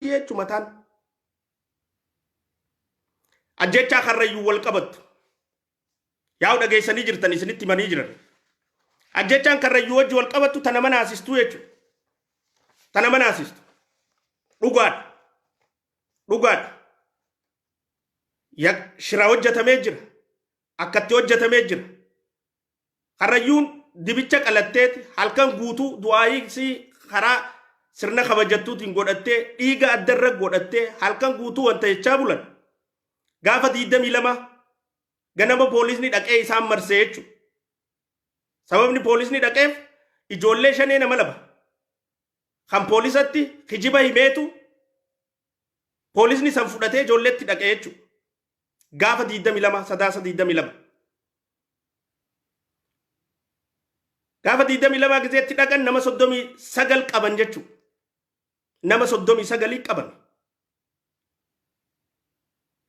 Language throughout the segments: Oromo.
jechu mataan. Ajjechaa Karrayyuu wal qabattu. Yaa'u dhageessanii jirtan isinitti himanii jiran. Ajjechaan Karrayyuu wajji wal qabattu tana manaasistuu jechuudha. Tana manaasistu. Dhugaadha. Dhugaadha. Shira hojjetamee jira. Akkatti hojjetamee jira. Karrayyuun dibicha qalatteeti halkan guutuu du'aayii karaa sirna kabajattuutiin godhattee dhiiga addarra godhattee halkan guutuu wanta jechaa bulan. Gaafa 22 ganama poolisni dhaqee isaan marsee jechuudha. Sababni poolisni dhaqeef ijoollee shanee nama lama kan poolisatti kijiba himeetu poolisni san fudhatee ijoolleetti dhaqee jechuudha. Gaafa 22 Sadaasa 22. Gaafa 22 gizeetti dhaqan nama 39 qaban jechuudha. Nama 39 qaban.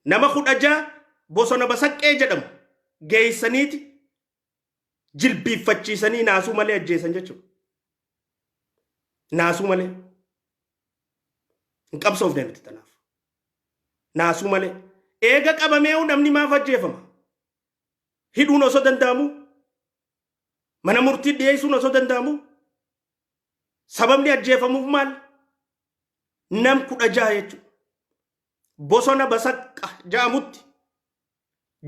Nama 16 bosona Basaqqee jedhamu geessaniiti jilbiiffachiisanii naasuu malee ajjeesan jechuudha. Naasuu malee. Hin qabsoofne nuti tanaaf. Naasuu malee. Eega qabamee'uu namni maaf ajjeefama? Hidhuun osoo danda'amu? Mana murtii dhiyeessuun osoo danda'amu? Sababni ajjeefamuuf maal? Nam 16 jechuudha. Bosona Basaqqa ja'amutti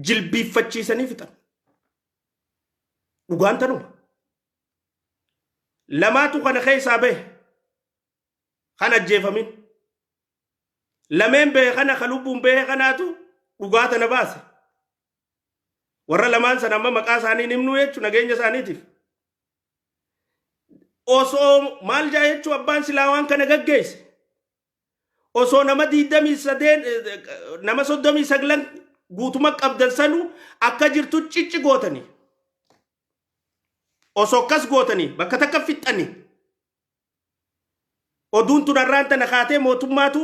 jilbiiffachiisanii fixan. Dhugaan tanuma. Lamaatu kana keessaa bahe. Kan ajjeefamin. Lameen bahe kana ka lubbuun bahe kanaatu dhugaa tana baase. Warra lamaan sana amma maqaa isaanii hin himnuu jechuun nageenya isaaniitiif. Osoo maal jaa jechuun abbaan silaa waan kana gaggeesse. Osoo nama 23 nama 39 guutuma qabdan sanuu akka jirtu cicci gootanii. Osoo akkas gootanii bakka takka fixxanii. Oduun tun har'aan tana kaatee mootummaatu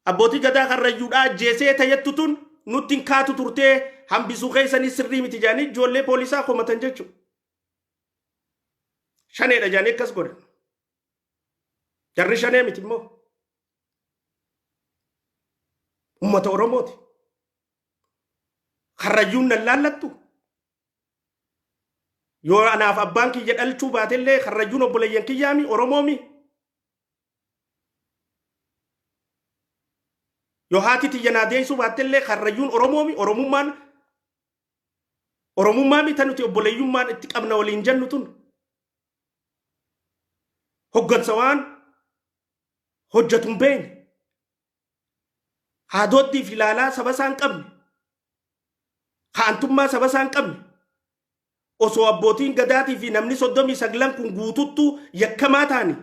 abbootii gadaa Karrayyuudhaa ajjeesee tayyattu tun nutti hin kaatu turtee hambisuu keessanii sirrii miti jedhanii ijoollee poolisaa komatan jechuudha. Shaneedha jedhanii akkas godhan. Jarri shanee miti immoo. Uummata Oromooti. Karrayyuun nan laallattu. Yoo anaaf abbaan kiyya dhalchuu baatellee Karrayyuun obboleeyyan kiyyaami Oromoomi. Yoo haati tiyya naa deessuu baattellee Karrayyuun Oromoomi Oromummaan Oromummaa mita nuti obboleeyyummaan itti qabna waliin jennu tun. Hoggansa waan hojjetu hin beekne. Haadooddii fi ilaalaa saba isaa hin qabne. Kaantummaa saba isaa hin qabne. Osoo abbootiin gadaatii fi namni 39 kun guututtuu yakkamaa ta'ani.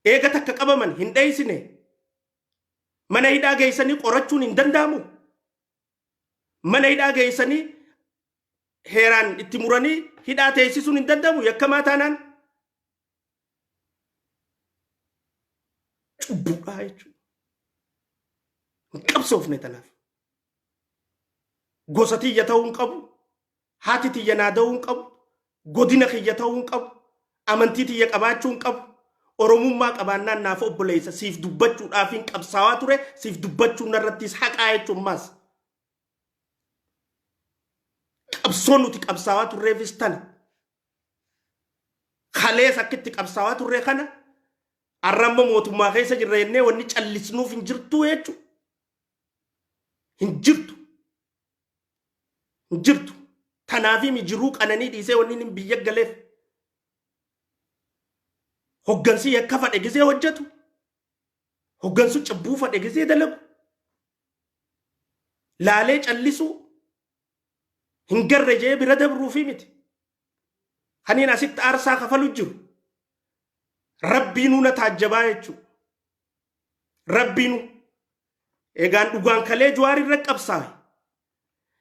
Eega takka qabaman hin dheeysine. Mana hidhaa geessanii qorachuun hin danda'amu. Mana hidhaa geessanii heeraan itti muranii hidhaa teessisuun hin danda'amu yakkamaa taanaan. Cubbuudhaa jechuudha. Hin qabsoofne tanaaf. Gosa tiyya ta'uu hin qabu. Haati tiyya naa da'uu hin qabu. Godina kiyya ta'uu hin qabu. Amantii tiyya qabaachuu hin qabu. Oromummaa qabaannaan naaf obboleessa siif dubbachuudhaafiin qabsaawaa ture siif dubbachuun narrattis haqaa jechuun maas. Qabsoo nuti qabsaawaa turreefis tana. Kalees akka itti qabsaawaa turre kana har'a immoo mootummaa keessa jirra jennee wanni callisnuuf hin jirtu jechuudha. Hin jirtu. Hin jirtu. Tanaafii jiruu qananii dhiisee wanni inni biyya galeef. Hoggansi yakka fadhe gisee hojjetu. Hoggansu cubbuu fadhe gisee dalagu. Laalee callisuu hin garre jee bira dabruufi miti. Kaniin asitti aarsaa kafalu jiru. Rabbiinuu na taajjabaa jechuudha. Rabbiinuu. Egaan dhugaan kalee Jawaar irra qabsaawe.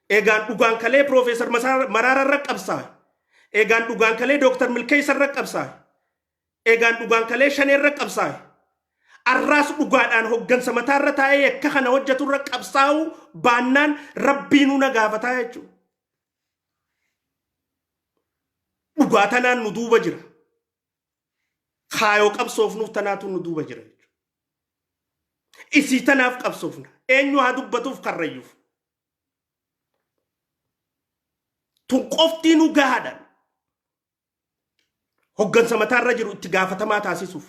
Egaan dhugaan kalee Piroofeesar Maraara irra qabsaawe. Egaan dhugaan kalee Dooktar Milkeessa irra qabsaawe. Egaan dhugaan kalee Shanee irra qabsaawe. Arraas dhugaadhaan hoggansa mataarra taa'ee yakka kana hojjetu irra qabsaa'uu baannaan Rabbiinuu na gaafataa jechuudha. Dhugaa tanaan nu duuba jira. Kaayoo qabsoofnuuf tanaatu nu duuba jira jechuudha. Isii tanaaf qabsoofna. Eenyu haa dubbatuuf karrayyuuf. Tun qoftii nu gahaadha. Hoggansa mataarra jiru itti gaafatamaa taasisuuf.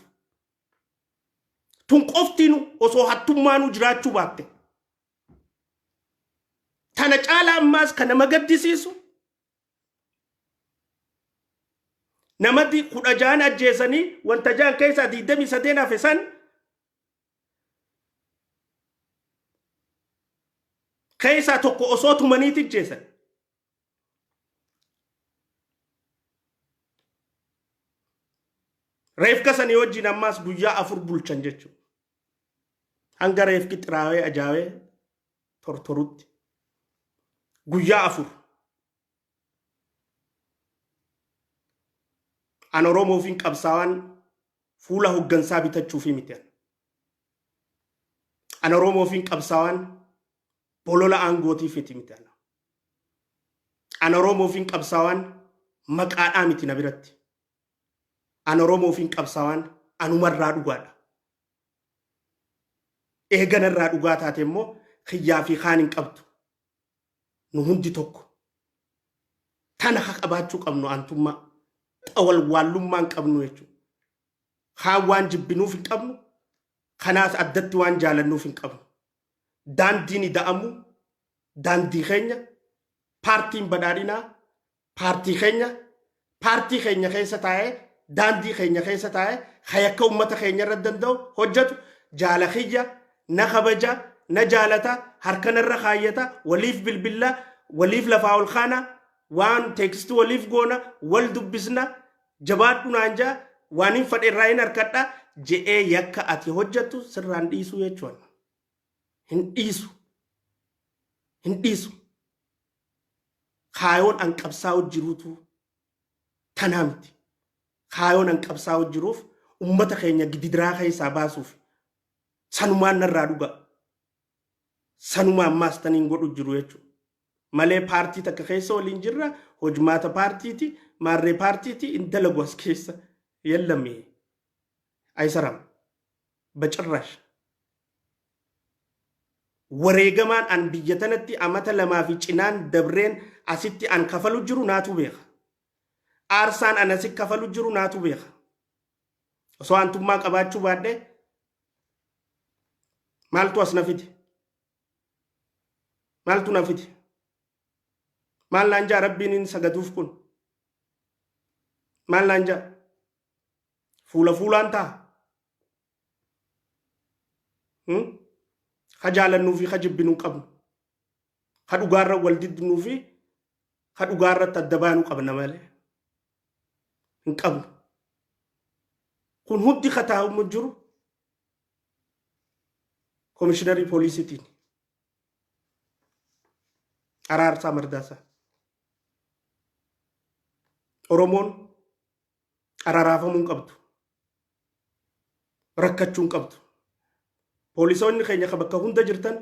Tun qoftiinu osoo hattummaanuu jiraachuu baatte. Tana caalaa ammaas kan nama gaddisiisu namatti 16 ajjeesanii wanta jaan keessaa 23 hafe san keessaa tokko osoo tumaniiti ajjeesan. Reefka sanii wajjin ammaas guyyaa 4 bulchan jechuudha. Hanga reefki xiraawee ajaawee tortorutti. Guyyaa 4. An Oromoofiin qabsaawaan fuula hoggansaa bitachuufii miti. An Oromoofiin qabsaawaan bolola aangootiif miti. An Oromoofiin qabsaawaan maqaadhaa miti na biratti. An Oromoofiin qabsaawaan anumarraa dhugaadha. Eeganarraa dhugaa taate immoo kiyyaa fi kaan hin qabdu. Nu hundi tokko. Tana ha qabaachuu qabnu aantummaa. Xawalwaallummaa hin qabnu jechuudha. Kaan waan jibbinuuf hin qabnu. Kanaas addatti waan jaalannuuf hin qabnu. Daandiin ida'amuu daandii keenya paartiin badhaadhinaa paartii keenya paartii keenya keessa taa'ee daandii keenya keessa taa'ee hayakka uummata keenya irra danda'u hojjetu jaala kiyya na kabaja na jaalata harka narra kaayyata waliif bilbilla waliif lafaa ol kaana waan teekstii waliif goona wal dubbisna jabaadhu naan jaa waan hin fadhe irraa hin harkadha je'ee yakka ati hojjettu sirraan dhiisuu jechuudha. Hin dhiisu. Hin dhiisu. Kaayoon an qabsaa'u jiruutu tanaa miti. Kaayoon an qabsaa'u jiruuf ummata keenya gidiraa keessaa baasuuf sanumaan narraa dhuga. Sanuma ammaas taniin godhu jiru jechuudha. Malee paartii takka keessa waliin jirra hojmaata paartiiti maarree paartiiti hin dalagu as keessa yellame aysaram bacirrash. Wareegamaan an biyya tanatti amata lamaa fi cinaan dabreen asitti an kafalu jiru naatu beeka. Aarsaan an asi kafalu jiru naatu beeka. Osoo aantummaa qabaachuu baadhee maaltu as na fide? Maaltu na fide? Maal naan jaa rabbiin hin sagaduuf kun? Maal naan jaa? Fuula fuulaan ta'a. Ka jaalannuu fi ka jibbinuu qabnu. Ka dhugaarra wal diddnuu fi ka dhugaarratti adda baanuu qabna malee. Hin qabnu. Kun hundi ka taa'umu jiru komishinarii poolisiitiin. Araarsaa Mardaasaa. Oromoon araraafamuu hin qabdu. Rakkachuu hin qabdu. Poolisoonni keenya ka bakka hunda jirtan